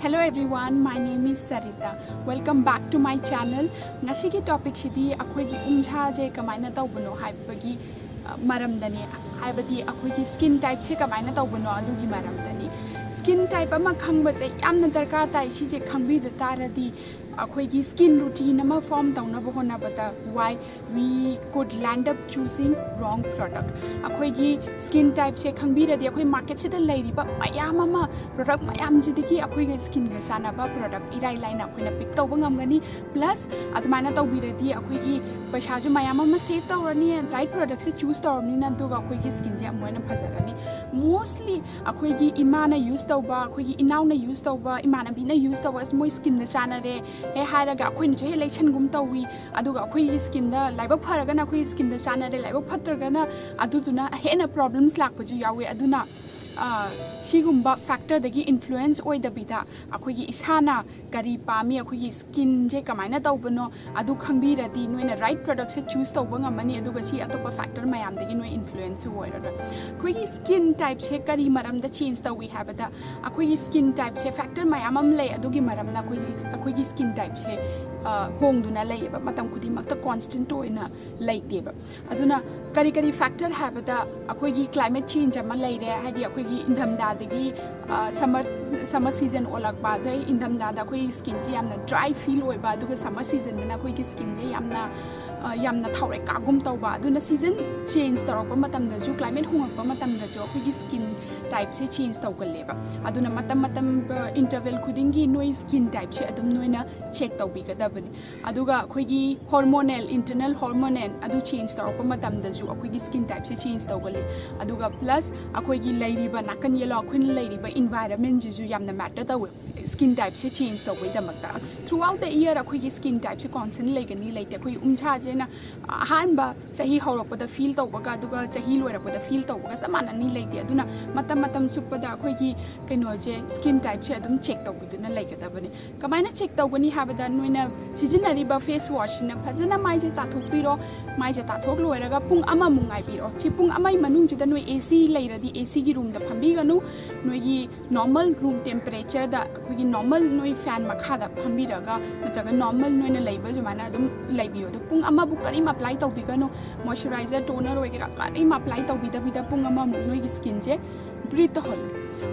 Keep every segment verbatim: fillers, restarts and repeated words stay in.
Hello everyone, my name is Sarita. Welcome back to my channel. ꯉꯁꯤꯒꯤ ꯇꯣꯄꯤꯛꯁꯤꯗꯤ ꯑꯩꯈꯣꯏꯒꯤ ꯎꯟꯁꯥꯁꯦ ꯀꯃꯥꯏꯅ ꯇꯧꯕꯅꯣ ꯍꯥꯏꯕꯒꯤ ꯑ, ꯃꯔꯝꯗꯅꯤ, ꯍꯥꯏꯕꯗꯤ ꯑꯩꯈꯣꯏꯒꯤ ꯁ꯭ꯀꯤꯟ ꯇꯥꯏꯞꯁꯦ ꯀꯃꯥꯏꯅ ꯇꯧꯕꯅꯣ ꯑꯗꯨꯒꯤ ꯃꯔꯝꯗꯅꯤ꯫ ꯁ꯭ꯀꯤꯟ ꯇꯥꯏꯞ ꯑꯃ ꯈꯪꯕꯁꯦ ꯌꯥꯝꯅ ꯗꯔꯀꯥꯔ ꯇꯥꯏ꯫ ꯁꯤꯁꯦ ꯈꯪꯕꯤꯗ ꯇꯥꯔꯗꯤ ꯑꯩꯈꯣꯏꯒꯤ ꯁ꯭ꯀꯤꯟ ꯔꯨꯇꯤꯟ ꯑꯃ ꯐꯣꯔꯝ ꯇꯧꯅꯕ ꯍꯣꯠꯅꯕꯗ why we could land up choosing wrong product. ꯑꯩꯈꯣꯏꯒꯤ ꯁ꯭ꯀꯤꯟ ꯇꯥꯏꯞꯁꯦ ꯈꯪꯕꯤꯔꯗꯤ ꯑꯩꯈꯣꯏ ꯃꯥꯔꯀꯦꯠꯁꯤꯗ ꯂꯩꯔꯤꯕ ꯃꯌꯥꯝ ꯑꯃ, ꯄ꯭ꯔꯣꯗꯛ ꯃꯌꯥꯝꯁꯤꯗꯒꯤ ꯑꯩꯈꯣꯏꯒ ꯁ꯭ꯀꯤꯟꯒ ꯆꯥꯟꯅꯕ ꯄ꯭ꯔꯣꯗꯛ ꯏꯔꯥꯏ ꯂꯥꯏꯅ ꯑꯩꯈꯣꯏꯅ ꯄꯤꯛ ꯇꯧꯕ ꯉꯝꯒꯅꯤ꯫ ꯄ꯭ꯂꯁ ꯑꯗꯨꯃꯥꯏꯅ ꯇꯧꯕꯤꯔꯗꯤ ꯑꯩꯈꯣꯏꯒꯤ ꯄꯩꯁꯥꯁꯨ ꯃꯌꯥꯝ ꯑꯃ ꯁꯦꯐ ꯇꯧꯔꯅꯤ, ꯔꯥꯏꯠ ꯄ꯭ꯔꯣꯗꯛꯁꯦ ꯆꯨꯁ ꯇꯧꯔꯕꯅꯤꯅ, ꯑꯗꯨꯒ ꯑꯩꯈꯣꯏꯒꯤ ꯁ꯭ꯀꯤꯟꯁꯦ ꯑꯃꯨꯛ ꯍꯦꯟꯅ ꯐꯖꯔꯅꯤ꯫ ꯃꯣꯁꯂꯤ ꯑꯩꯈꯣꯏꯒꯤ ꯏꯃꯥꯅ ꯌꯨꯁ ꯇꯧꯕ, ꯑꯩꯈꯣꯏꯒꯤ ꯏꯅꯥꯎꯅ ꯌꯨꯁ ꯇꯧꯕ, ꯏꯃꯥꯟꯅꯕꯤꯅ ꯌꯨꯁ ꯇꯧꯕ, "ꯑꯁ, ꯃꯣꯏ ꯁ꯭ꯀꯤꯟꯗ ꯆꯥꯟꯅꯔꯦ" ꯍꯦꯛ ꯍꯥꯏꯔꯒ ꯑꯩꯈꯣꯏꯅꯁꯨ ꯍꯦꯛ ꯂꯩꯁꯟꯒꯨꯝ ꯇꯧꯋꯤ꯫ ꯑꯗꯨꯒ ꯑꯩꯈꯣꯏꯒꯤ ꯁ꯭ꯀꯤꯟꯗ, ꯂꯥꯏꯕꯛ ꯐꯔꯒꯅ ꯑꯩꯈꯣꯏꯒꯤ ꯁ꯭ꯀꯤꯟꯗ ꯆꯥꯟꯅꯔꯦ, ꯂꯥꯏꯕꯛ ꯐꯠꯇ꯭ꯔꯒꯅ ꯑꯗꯨꯗꯨꯅ ꯍꯦꯟꯅ ꯄ꯭ꯔꯣꯕ꯭ꯂꯦꯝꯁ ꯂꯥꯛꯄꯁꯨ ꯌꯥꯎꯋꯤ꯫ ꯑꯗꯨꯅ ꯑ, ꯁꯤꯒꯨꯝꯕ ꯐꯦꯛꯇꯔꯗꯒꯤ ꯏꯟꯐ꯭ꯂꯨꯌꯦꯟꯁ ꯑꯣꯏꯗꯕꯤꯗ ꯑꯩꯈꯣꯏꯒꯤ ꯏꯁꯥꯅ ꯀꯔꯤ ꯄꯥꯝꯃꯤ, ꯑꯩꯈꯣꯏꯒꯤ ꯁ꯭ꯀꯤꯟꯁꯦ ꯀꯃꯥꯏꯅ ꯇꯧꯕꯅꯣ, ꯑꯗꯨ ꯈꯪꯕꯤꯔꯗꯤ ꯅꯣꯏꯅ ꯔꯥꯏꯠ ꯄ꯭ꯔꯗꯛꯁꯦ ꯆꯨꯁ ꯇꯧꯕ ꯉꯝꯃꯅꯤ꯫ ꯑꯗꯨꯒ ꯁꯤ ꯑꯇꯣꯞꯄ ꯐꯦꯛꯇꯔ ꯃꯌꯥꯝꯗꯒꯤ ꯅꯣꯏ ꯏꯟꯐ꯭ꯂꯨꯌꯦꯟꯁꯁꯨ ꯑꯣꯏꯔꯔꯣꯏ꯫ ꯑꯩꯈꯣꯏꯒꯤ ꯁ꯭ꯀꯤꯟ ꯇꯥꯏꯞꯁꯦ ꯀꯔꯤ ꯃꯔꯝꯗ ꯆꯦꯟꯖ ꯇꯧꯏ ꯍꯥꯏꯕꯗ, ꯑꯩꯈꯣꯏꯒꯤ ꯁ꯭ꯀꯤꯟ ꯇꯥꯏꯞꯁꯦ ꯐꯦꯛꯇꯔ ꯃꯌꯥꯝ ꯑꯃ ꯂꯩ꯫ ꯑꯗꯨꯒꯤ ꯃꯔꯝꯅ ꯑꯩꯈꯣꯏꯒꯤ, ꯑꯩꯈꯣꯏꯒꯤ ꯁ꯭ꯀꯤꯟ ꯇꯥꯏꯞꯁꯦ, ꯑ, ꯍꯣꯡꯗꯨꯅ ꯂꯩꯌꯦꯕ꯫ ꯃꯇꯝ ꯈꯨꯗꯤꯡꯃꯛꯇ ꯀꯣꯟꯁꯇꯦꯟꯠ ꯑꯣꯏꯅ ꯂꯩꯇꯦꯕ꯫ ꯑꯗꯨꯅ ꯀꯔꯤ ꯀꯔꯤ ꯐꯦꯛꯇꯔ ꯍꯥꯏꯕꯗ, ꯑꯩꯈꯣꯏꯒꯤ ꯀ꯭ꯂꯥꯏꯃꯦꯠ ꯆꯦꯟꯖ ꯑꯃ ꯂꯩꯔꯦ, ꯍꯥꯏꯗꯤ ꯑꯩꯈꯣꯏꯒꯤ ꯏꯪꯊꯝꯊꯥꯗꯒꯤ, ꯑ, ꯁꯝꯃꯔ, ꯁꯝꯃꯔ ꯁꯤꯖꯟ ꯑꯣꯜꯂꯛꯄ, ꯑꯗꯩ ꯏꯪꯊꯝꯊꯥꯗ ꯑꯩꯈꯣꯏꯒꯤ ꯁ꯭ꯀꯤꯟꯁꯦ ꯌꯥꯝꯅ ꯗ꯭ꯔꯥꯏ ꯐꯤꯜ ꯑꯣꯏꯕ, ꯑꯗꯨꯒ ꯁꯝꯃꯔ ꯁꯤꯖꯟꯗꯅ ꯑꯩꯈꯣꯏꯒꯤ ꯁ꯭ꯀꯤꯟꯁꯦ ꯌꯥꯝꯅ, ꯑ, ꯌꯥꯝꯅ ꯊꯥꯎꯔꯦꯛ ꯀꯥꯒꯨꯝ ꯇꯧꯕ꯫ ꯑꯗꯨꯅ ꯁꯤꯖꯟ ꯆꯦꯟꯖ ꯇꯧꯔꯛꯄ ꯃꯇꯝꯗꯁꯨ, ꯀ꯭ꯂꯥꯏꯃꯦꯠ ꯍꯣꯡꯉꯛꯄ ꯃꯇꯝꯗꯁꯨ ꯑꯩꯈꯣꯏꯒꯤ ꯁ꯭ꯀꯤꯟ ꯇꯥꯏꯞꯁꯦ ꯆꯦꯟꯖ ꯇꯧꯒꯜꯂꯦꯕ꯫ ꯑꯗꯨꯅ ꯃꯇꯝ ꯃꯇꯝ, ꯑ, ꯏꯟꯇꯔꯚꯦꯜ ꯈꯨꯗꯤꯡꯒꯤ ꯅꯣꯏ ꯁ꯭ꯀꯤꯟ ꯇꯥꯏꯞꯁꯦ ꯑꯗꯨꯝ ꯅꯣꯏꯅ ꯆꯦꯛ ꯇꯧꯕꯤꯒꯗꯕꯅꯤ꯫ ꯑꯗꯨꯒ ꯑꯩꯈꯣꯏꯒꯤ ꯍꯣꯔꯃꯣꯅꯦꯜ, ꯏꯟꯇꯔꯅꯦꯜ ꯍꯣꯔꯃꯣꯅꯦꯜ ꯑꯗꯨ ꯆꯦꯟꯖ ꯇꯧꯔꯛꯄ ꯃꯇꯝꯗꯁꯨ ꯑꯩꯈꯣꯏꯒꯤ ꯁ꯭ꯀꯤꯟ ꯇꯥꯏꯞꯁꯦ ꯆꯦꯟꯖ ꯇꯧꯒꯜꯂꯤ꯫ ꯑꯗꯨꯒ ꯄ꯭ꯂꯁ ꯑꯩꯈꯣꯏꯒꯤ ꯂꯩꯔꯤꯕ ꯅꯥꯀꯟ ꯌꯦꯠꯂꯣꯝ, ꯑꯩꯈꯣꯏꯅ ꯂꯩꯔꯤꯕ ꯏꯟꯚꯥꯏꯔꯟꯃꯦꯟꯁꯤꯁꯨ ꯌꯥꯝꯅ ꯃꯦꯇꯔ ꯇꯧꯋꯦ ꯁ꯭ꯀꯤꯟ ꯇꯥꯏꯞꯁꯦ ꯆꯦꯟꯖ ꯇꯧꯕꯒꯤꯗꯃꯛꯇ꯫ ꯊ꯭ꯔꯨ ꯑꯥꯎꯠ ꯗ ꯏꯌꯔ ꯑꯩꯈꯣꯏꯒꯤ ꯁ꯭ꯀꯤꯟ ꯇꯥꯏꯞꯁꯦ ꯀꯣꯟꯁꯇꯦꯟꯠ ꯂꯩꯒꯅꯤ ꯂꯩꯇꯦ꯫ ꯑꯩꯈꯣꯏꯒꯤ ꯎꯟꯁꯥꯁꯦ ꯑꯍꯥꯟꯕ ꯆꯍꯤ ꯍꯧꯔꯛꯄꯗ ꯐꯤꯜ ꯇꯧꯕꯒ ꯑꯗꯨꯒ ꯆꯍꯤ ꯂꯣꯏꯔꯛꯄꯗ ꯐꯤꯜ ꯇꯧꯕꯒ ꯆꯞ ꯃꯥꯟꯅꯅꯤ ꯂꯩꯇꯦ꯫ ꯑꯗꯨꯅ ꯃꯇꯝ ꯃꯇꯝ ꯆꯨꯞꯄꯗ ꯑꯩꯈꯣꯏꯒꯤ ꯀꯩꯅꯣꯁꯦ, ꯁ꯭ꯀꯤꯟ ꯇꯥꯏꯞꯁꯦ ꯑꯗꯨꯝ ꯆꯦꯛ ꯇꯧꯕꯤꯗꯨꯅ ꯂꯩꯒꯗꯕꯅꯤ꯫ ꯀꯃꯥꯏꯅ ꯆꯦꯛ ꯇꯧꯒꯅꯤ ꯍꯥꯏꯕꯗ, ꯅꯣꯏꯅ ꯁꯤꯖꯤꯟꯅꯔꯤꯕ ꯐꯦꯁ ꯋꯥꯁꯁꯤꯅ ꯐꯖꯅ ꯃꯥꯏꯁꯦ ꯇꯥꯊꯣꯛꯄꯤꯔꯣ꯫ ꯃꯥꯏꯁꯦ ꯇꯥꯊꯣꯛ ꯂꯣꯏꯔꯒ ꯄꯨꯡ ꯑꯃꯃꯨꯛ ꯉꯥꯏꯕꯤꯔꯣ꯫ ꯁꯤ ꯄꯨꯡ ꯑꯃꯒꯤ ꯃꯅꯨꯡꯁꯤꯗ ꯅꯣꯏ ꯑꯦ ꯁꯤ ꯂꯩꯔꯗꯤ ꯑꯦ ꯁꯤꯒꯤ ꯔꯨꯝꯗ ꯐꯝꯕꯤꯒꯅꯨ꯫ ꯅꯣꯏꯒꯤ ꯅꯣꯔꯃꯦꯜ ꯔꯨꯝ ꯇꯦꯝꯄꯔꯦꯆꯔꯗ, ꯑꯩꯈꯣꯏꯒꯤ ꯅꯣꯔꯃꯦꯜ ꯅꯣꯏ ꯐꯦꯟ ꯃꯈꯥꯗ ꯐꯝꯕꯤꯔꯒ, ꯅꯠꯇ꯭ꯔꯒ ꯅꯣꯔꯃꯦꯜ ꯅꯣꯏꯅ ꯂꯩꯕ ꯑꯗꯨꯃꯥꯏꯅ ꯑꯗꯨꯝ ꯂꯩꯕꯤꯌꯣ꯫ ꯑꯗꯣ ꯄꯨꯡ ꯑꯃꯕꯨ ꯀꯔꯤꯝ ꯑꯦꯄ꯭ꯂꯥꯏ ꯇꯧꯕꯤꯒꯅꯨ꯫ ꯃꯣꯏꯆꯔꯥꯏꯖꯔ, ꯇꯣꯅꯔ ꯑꯣꯏꯒꯦꯔꯥ ꯀꯔꯤꯝ ꯑꯦꯄ꯭ꯂꯥꯏ ꯇꯧꯕꯤꯗꯕꯤꯗ ꯄꯨꯡ ꯑꯃꯃꯨꯛ ꯅꯣꯏꯒꯤ ꯁ꯭ꯀꯤꯟꯁꯦ ꯕ꯭ꯔꯤꯠ ꯇꯧꯍꯜꯂꯨ꯫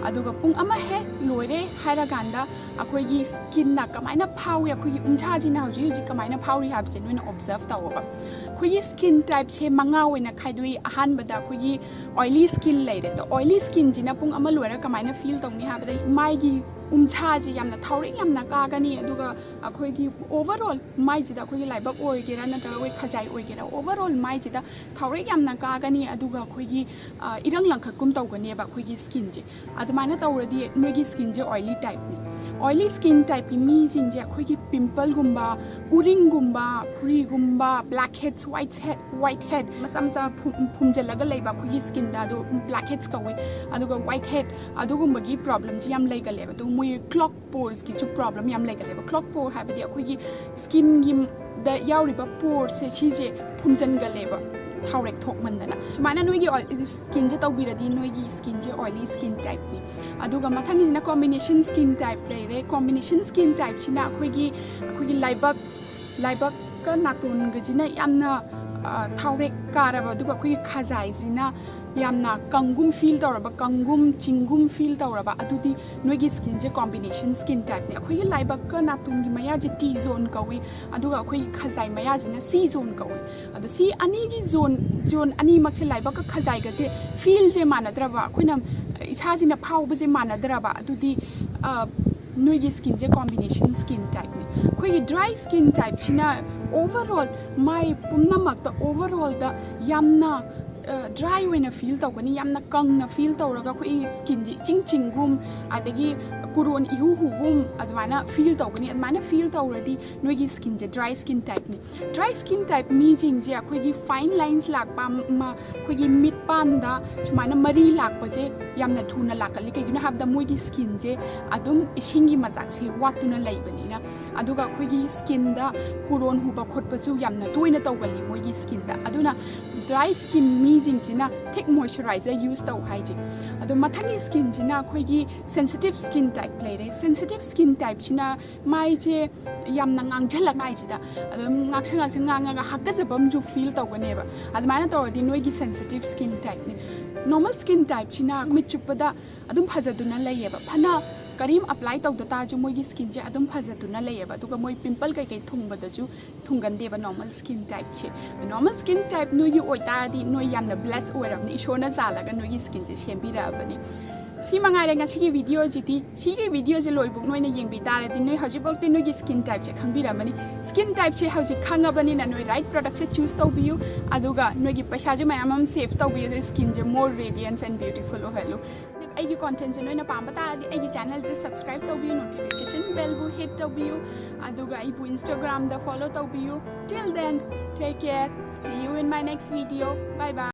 ꯑꯗꯨꯒ ꯄꯨꯡ ꯑꯃ ꯍꯦꯛ ꯂꯣꯏꯔꯦ ꯍꯥꯏꯔꯀꯥꯟꯗ ꯑꯩꯈꯣꯏꯒꯤ ꯁ꯭ꯀꯤꯟꯅ ꯀꯃꯥꯏꯅ ꯐꯥꯎꯏ, ꯑꯩꯈꯣꯏꯒꯤ ꯎꯟꯁꯥꯁꯤꯅ ꯍꯧꯖꯤꯛ ꯍꯧꯖꯤꯛ ꯀꯃꯥꯏꯅ ꯐꯥꯎꯔꯤ ꯍꯥꯏꯕꯁꯦ ꯅꯣꯏꯅ ꯑꯣꯕꯖꯔꯞ ꯇꯧꯑꯣꯕ꯫ ꯑꯩꯈꯣꯏꯒꯤ ꯁ꯭ꯀꯤꯟ ꯇꯥꯏꯞꯁꯦ ꯃꯉꯥ ꯑꯣꯏꯅ ꯈꯥꯏꯗꯣꯛꯏ꯫ ꯑꯍꯥꯟꯕꯗ ꯑꯩꯈꯣꯏꯒꯤ ꯑꯣꯏꯂꯤ ꯁ꯭ꯀꯤꯟ ꯂꯩꯔꯦ꯫ ꯑꯗꯣ ꯑꯣꯏꯂꯤ ꯁ꯭ꯀꯤꯟꯁꯤꯅ ꯄꯨꯡ ꯑꯃ ꯂꯣꯏꯔ ꯀꯃꯥꯏꯅ ꯐꯤꯜ ꯇꯧꯅꯤ ꯍꯥꯏꯕꯗ, ꯃꯥꯏꯒꯤ ꯎꯟꯁꯥꯁꯦ ꯌꯥꯝꯅ ꯊꯥꯎꯔꯦꯛ ꯌꯥꯝꯅ ꯀꯥꯒꯅꯤ, ꯑꯗꯨꯒ ꯑꯩꯈꯣꯏꯒꯤ ꯑꯣꯚꯔꯑꯣꯜ ꯃꯥꯏꯁꯤꯗ ꯑꯩꯈꯣꯏꯒꯤ ꯂꯥꯏꯕꯛ ꯑꯣꯏꯒꯦꯔꯥ ꯅꯠꯇ꯭ꯔꯒ ꯑꯩꯈꯣꯏ ꯈꯖꯥꯏ ꯑꯣꯏꯒꯦꯔꯥ, ꯑꯣꯚꯔꯑꯣꯜ ꯃꯥꯏꯁꯤꯗ ꯊꯥꯎꯔꯦꯛ ꯌꯥꯝꯅ ꯀꯥꯒꯅꯤ, ꯑꯗꯨꯒ ꯑꯩꯈꯣꯏꯒꯤ, ꯑ, ꯏꯔꯪ ꯂꯪꯈꯠꯀꯨꯝ ꯇꯧꯒꯅꯦꯕ ꯑꯩꯈꯣꯏꯒꯤ ꯁ꯭ꯀꯤꯟꯁꯦ꯫ ꯑꯗꯨꯃꯥꯏꯅ ꯇꯧꯔꯗꯤ ꯅꯣꯏꯒꯤ ꯁ꯭ꯀꯤꯟꯁꯦ ꯑꯣꯏꯂꯤ ꯇꯥꯏꯞꯅꯤ꯫ ꯑꯣꯏꯂꯤ ꯁ꯭ꯀꯤꯟ ꯇꯥꯏꯞꯀꯤ ꯃꯤꯁꯤꯡꯁꯦ ꯑꯩꯈꯣꯏꯒꯤ ꯄꯤꯝꯄꯜꯒꯨꯝꯕ, ꯎꯔꯤꯡꯒꯨꯝꯕ, ꯐꯨꯔꯤꯒꯨꯝꯕ, ꯕ꯭ꯂꯦꯛ ꯍꯦꯠꯁ, ꯋꯥꯏꯠ ꯍꯦꯠ, ꯋꯥꯏꯠ ꯍꯦꯠ ꯃꯆꯥ ꯃꯆꯥ ꯐꯨꯝ-, ꯐꯨꯝꯖꯤꯜꯂꯒ ꯂꯩꯕ ꯑꯩꯈꯣꯏꯒꯤ ꯁ꯭ꯀꯤꯟꯗ, ꯑꯗꯣ ꯕ꯭ꯂꯦꯛ ꯍꯦꯠꯁ ꯀꯧꯋꯤ꯫ ꯑꯗꯨꯒ ꯋꯥꯏꯠ ꯍꯦꯠ, ꯑꯗꯨꯒꯨꯝꯕꯒꯤ ꯄ꯭ꯔꯣꯕ꯭ꯂꯦꯝꯁꯤ ꯌꯥꯝ ꯂꯩꯒꯜꯂꯦꯕ꯫ ꯑꯗꯨ ꯃꯣꯏ ꯀ꯭ꯂꯣꯛ ꯄꯣꯔꯁꯀꯤꯁꯨ ꯄ꯭ꯔꯣꯕ꯭ꯂꯦꯝ ꯌꯥꯝ ꯂꯩꯒꯜꯂꯦꯕ꯫ ꯀ꯭ꯂꯣꯛ ꯄꯣꯔ ꯍꯥꯏꯕꯗꯤ ꯑꯩꯈꯣꯏꯒꯤ ꯁ꯭ꯀꯤꯟꯒꯤ ꯗ ꯌꯥꯎꯔꯤꯕ ꯄꯣꯔꯁꯦ ꯁꯤꯁꯦ ꯐꯨꯝꯖꯤꯟꯒꯜꯂꯦꯕ, ꯊꯥꯎꯔꯦꯛ ꯊꯣꯛꯃꯟꯗꯅ꯫ ꯁꯨꯃꯥꯏꯅ ꯅꯣꯏꯒꯤ ꯑꯣꯏ-, ꯁ꯭ꯀꯤꯟꯁꯦ ꯇꯧꯕꯤꯔꯗꯤ ꯅꯣꯏꯒꯤ ꯁ꯭ꯀꯤꯟꯁꯦ ꯑꯣꯏꯂꯤ ꯁ꯭ꯀꯤꯟ ꯇꯥꯏꯞꯅꯤ꯫ ꯑꯗꯨꯒ ꯃꯊꯪꯒꯤꯁꯤꯅ ꯀꯣꯝꯕꯤꯅꯦꯁꯟ ꯁ꯭ꯀꯤꯟ ꯇꯥꯏꯞ ꯂꯩꯔꯦ꯫ ꯀꯣꯝꯕꯤꯅꯦꯁꯟ ꯁ꯭ꯀꯤꯟ ꯇꯥꯏꯞꯁꯤꯅ ꯑꯩꯈꯣꯏꯒꯤ, ꯑꯩꯈꯣꯏꯒꯤ ꯂꯥꯏꯕꯛ, ꯂꯥꯏꯕꯛꯀ ꯅꯥꯇꯣꯟꯒꯁꯤꯅ ꯌꯥꯝꯅ, ꯑ, ꯊꯥꯎꯔꯦꯛ ꯀꯥꯔꯕ, ꯑꯗꯨꯒ ꯑꯩꯈꯣꯏꯒꯤ ꯈꯖꯥꯏꯁꯤꯅ ꯌꯥꯝꯅ ꯀꯪꯒꯨꯝ ꯐꯤꯜ ꯇꯧꯔꯕ, ꯀꯪꯒꯨꯝ ꯆꯤꯡꯒꯨꯝ ꯐꯤꯜ ꯇꯧꯔꯕ, ꯑꯗꯨꯗꯤ ꯅꯣꯏꯒꯤ ꯁ꯭ꯀꯤꯟꯁꯦ ꯀꯣꯝꯕꯤꯅꯦꯁꯟ ꯁ꯭ꯀꯤꯟ ꯇꯥꯏꯞꯅꯤ꯫ ꯑꯩꯈꯣꯏꯒꯤ ꯂꯥꯏꯕꯛꯀ ꯅꯥꯇꯣꯟꯒꯤ ꯃꯌꯥꯁꯦ ꯇꯤ ꯖꯣꯟ ꯀꯧꯏ, ꯑꯗꯨꯒ ꯑꯩꯈꯣꯏꯒꯤ ꯈꯖꯥꯏ ꯃꯌꯥꯁꯤꯅ ꯁꯤ ꯖꯣꯟ ꯀꯧꯏ꯫ ꯑꯗꯣ ꯁꯤ ꯑꯅꯤꯒꯤ ꯖꯣꯟ, ꯖꯣꯟ ꯑꯅꯤꯃꯛꯁꯦ, ꯂꯥꯏꯕꯛꯀ ꯈꯖꯥꯏꯒꯁꯦ ꯐꯤꯜꯁꯦ ꯃꯥꯟꯅꯗ꯭ꯔꯕ, ꯑꯩꯈꯣꯏꯅ ꯏꯁꯥꯁꯤꯅ ꯐꯥꯎꯕꯁꯦ ꯃꯥꯟꯅꯗ꯭ꯔꯕ, ꯑꯗꯨꯗꯤ, ꯑ, ꯅꯣꯏꯒꯤ ꯁ꯭ꯀꯤꯟꯁꯦ ꯀꯣꯝꯕꯤꯅꯦꯁꯟ ꯁ꯭ꯀꯤꯟ ꯇꯥꯏꯞꯅꯤ꯫ ꯑꯩꯈꯣꯏꯒꯤ ꯗ꯭ꯔꯥꯏ ꯁ꯭ꯀꯤꯟ ꯇꯥꯏꯞꯁꯤꯅ ꯑꯣꯚꯔꯑꯣꯜ ꯃꯥꯏ ꯄꯨꯝꯅꯃꯛꯇ ꯑꯣꯚꯔꯑꯣꯜꯗ ꯌꯥꯝꯅ, ꯑ, ꯗ꯭ꯔꯥꯏ ꯑꯣꯏꯅ ꯐꯤꯜ ꯇꯧꯒꯅꯤ, ꯌꯥꯝꯅ ꯀꯪꯅ ꯐꯤꯜ ꯇꯧꯔꯒ ꯑꯩꯈꯣꯏꯒꯤ ꯁ꯭ꯀꯤꯟꯁꯦ ꯏꯆꯤꯡ ꯆꯤꯡꯒꯨꯝ, ꯑꯗꯒꯤ ꯀꯨꯔꯣꯟ ꯏꯍꯨ ꯍꯨꯒꯨꯝ ꯑꯗꯨꯃꯥꯏꯅ ꯐꯤꯜ ꯇꯧꯒꯅꯤ꯫ ꯑꯗꯨꯃꯥꯏꯅ ꯐꯤꯜ ꯇꯧꯔꯗꯤ ꯅꯣꯏꯒꯤ ꯁ꯭ꯀꯤꯟꯁꯦ ꯗ꯭ꯔꯥꯏ ꯁ꯭ꯀꯤꯟ ꯇꯥꯏꯞꯅꯤ꯫ ꯗ꯭ꯔꯥꯏ ꯁ꯭ꯀꯤꯟ ꯇꯥꯏꯞ ꯃꯤꯁꯤꯡꯁꯦ ꯑꯩꯈꯣꯏꯒꯤ ꯐꯥꯏꯟ ꯂꯥꯏꯟꯁ ꯂꯥꯛꯄ ꯑꯃ, ꯑꯩꯈꯣꯏꯒꯤ ꯃꯤꯠꯄꯥꯟꯗ ꯁꯨꯃꯥꯏꯅ ꯃꯔꯤ ꯂꯥꯛꯄꯁꯦ ꯌꯥꯝꯅ ꯊꯨꯅ ꯂꯥꯛꯀꯜꯂꯤ꯫ ꯀꯩꯒꯤꯅꯣ ꯍꯥꯏꯕꯗ ꯃꯣꯏꯒꯤ ꯁ꯭ꯀꯤꯟꯁꯦ ꯑꯗꯨꯝ ꯏꯁꯤꯡꯒꯤ ꯃꯆꯥꯛꯁꯦ ꯋꯥꯠꯇꯨꯅ ꯂꯩꯕꯅꯤꯅ꯫ ꯑꯗꯨꯒ ꯑꯩꯈꯣꯏꯒꯤ ꯁ꯭ꯀꯤꯟꯗ ꯀꯨꯔꯣꯟ ꯍꯨꯕ ꯈꯣꯠꯄꯁꯨ ꯌꯥꯝꯅ ꯇꯣꯏꯅ ꯇꯧꯒꯜꯂꯤ ꯃꯣꯏꯒꯤ ꯁ꯭ꯀꯤꯟꯗ꯫ ꯑꯗꯨꯅ ꯗ꯭ꯔꯥꯏ ꯁ꯭ꯀꯤꯟ ꯃꯤꯁꯤꯡꯁꯤꯅ ꯊꯤꯛ ꯃꯣꯏꯆꯔꯥꯏꯖꯔ ꯌꯨꯁ ꯇꯧ ꯍꯥꯏꯁꯦ꯫ ꯑꯗꯣ ꯃꯊꯪꯒꯤ ꯁ꯭ꯀꯤꯟꯁꯤꯅ ꯑꯩꯈꯣꯏꯒꯤ ꯁꯦꯟꯁꯤꯇꯤꯞ ꯁ꯭ꯀꯤꯟ ꯇꯥꯏꯞ ꯂꯩꯔꯦ꯫ ꯁꯦꯟꯁꯤꯇꯤꯞ ꯁ꯭ꯀꯤꯟ ꯇꯥꯏꯞꯁꯤꯅ ꯃꯥꯏꯁꯦ ꯌꯥꯝꯅ ꯉꯥꯡꯁꯤꯜꯂꯛ ꯃꯥꯏꯁꯤꯗ ꯑꯗꯨꯝ ꯉꯥꯛꯁꯪ ꯉꯥꯛꯁꯪ ꯉꯥꯡꯉꯒ ꯍꯥꯀꯠꯆꯕ ꯑꯃꯁꯨ ꯐꯤꯜ ꯇꯧꯒꯅꯦꯕ꯫ ꯑꯗꯨꯃꯥꯏꯅ ꯇꯧꯔꯗꯤ ꯅꯣꯏꯒꯤ ꯁꯦꯟꯁꯤꯇꯤꯞ ꯁ꯭ꯀꯤꯟ ꯇꯥꯏꯞꯅꯤ꯫ ꯅꯣꯔꯃꯦꯜ ꯁ꯭ꯀꯤꯟ ꯇꯥꯏꯞꯁꯤꯅ ꯅꯨꯃꯤꯠ ꯆꯨꯞꯄꯗ ꯑꯗꯨꯝ ꯐꯖꯗꯨꯅ ꯂꯩꯌꯦꯕ꯫ ꯐꯅ ꯀꯔꯤꯝ ꯑꯦꯄ꯭ꯂꯥꯏ ꯇꯧꯗ ꯇꯥꯔꯁꯨ ꯃꯣꯏꯒꯤ ꯁ꯭ꯀꯤꯟꯁꯦ ꯑꯗꯨꯝ ꯐꯖꯗꯨꯅ ꯂꯩꯌꯦꯕ꯫ ꯑꯗꯨꯒ ꯃꯣꯏ ꯄꯤꯝꯄꯜ ꯀꯩꯀꯩ ꯊꯨꯡꯕꯗꯁꯨ ꯊꯨꯡꯒꯟꯗꯦꯕ ꯅꯣꯔꯃꯦꯜ ꯁ꯭ꯀꯤꯟ ꯇꯥꯏꯞꯁꯦ꯫ ꯅꯣꯔꯃꯦꯜ ꯁ꯭ꯀꯤꯟ ꯇꯥꯏꯞ ꯅꯣꯏꯒꯤ ꯑꯣꯏꯇꯥꯔꯗꯤ ꯅꯣꯏ ꯌꯥꯝꯅ ꯕ꯭ꯂꯦꯁ ꯑꯣꯏꯔꯕꯅꯤ, ꯏꯁꯣꯔꯅ ꯆꯥꯜꯂꯒ ꯅꯣꯏꯒꯤ ꯁ꯭ꯀꯤꯟꯁꯦ ꯁꯦꯝꯕꯤꯔꯛꯑꯕꯅꯤ꯫ ꯁꯤ ꯃꯉꯥꯏꯔꯦ ꯉꯁꯤꯒꯤ ꯚꯤꯗꯤꯑꯣꯁꯤꯗꯤ꯫ ꯁꯤꯒꯤ ꯚꯤꯗꯤꯑꯣꯁꯦ ꯂꯣꯏꯕꯨꯛ ꯅꯣꯏꯅ ꯌꯦꯡꯕꯤ ꯇꯥꯔꯗꯤ ꯅꯣꯏ ꯍꯧꯖꯤꯛꯐꯥꯎꯗꯤ ꯅꯣꯏꯒꯤ ꯁ꯭ꯀꯤꯟ ꯇꯥꯏꯞꯁꯦ ꯈꯪꯕꯤꯔꯝꯃꯅꯤ꯫ ꯁ꯭ꯀꯤꯟ ꯇꯥꯏꯞꯁꯦ ꯍꯧꯖꯤꯛ ꯈꯪꯉꯕꯅꯤꯅ ꯅꯣꯏ ꯔꯥꯏꯠ ꯄ꯭ꯔꯗꯛꯁꯦ ꯆꯨꯁ ꯇꯧꯕꯤꯌꯨ, ꯑꯗꯨꯒ ꯅꯣꯏꯒꯤ ꯄꯩꯁꯥꯁꯨ ꯃꯌꯥꯝ ꯑꯃ ꯁꯦꯞ ꯇꯧꯕꯤꯌꯨ, ꯑꯗꯨꯒ ꯁ꯭ꯀꯤꯟꯁꯦ more radiance and beautiful ꯑꯣꯏꯍꯜꯂꯨ꯫ ꯑꯩꯒꯤ ꯀꯣꯟꯇꯦꯟꯁꯦ ꯅꯣꯏꯅ ꯄꯥꯝꯕ ꯇꯥꯔꯗꯤ ꯑꯩꯒꯤ ꯆꯦꯅꯦꯜꯁꯦ ꯁꯕꯁꯀ꯭ꯔꯥꯏꯕ ꯇꯧꯕꯤꯌꯨ, ꯅꯣꯇꯤꯐꯤꯀꯦꯁꯟ ꯕꯦꯜꯕꯨ ꯍꯤꯠ ꯇꯧꯕꯤꯌꯨ, ꯑꯗꯨꯒ ꯑꯩꯕꯨ ꯏꯟꯁꯇꯥꯒ꯭ꯔꯥꯝꯗ ꯐꯣꯂꯣ ꯇꯧꯕꯤꯌꯨ꯫ Till then, take care. See you in my next video. Bye bye.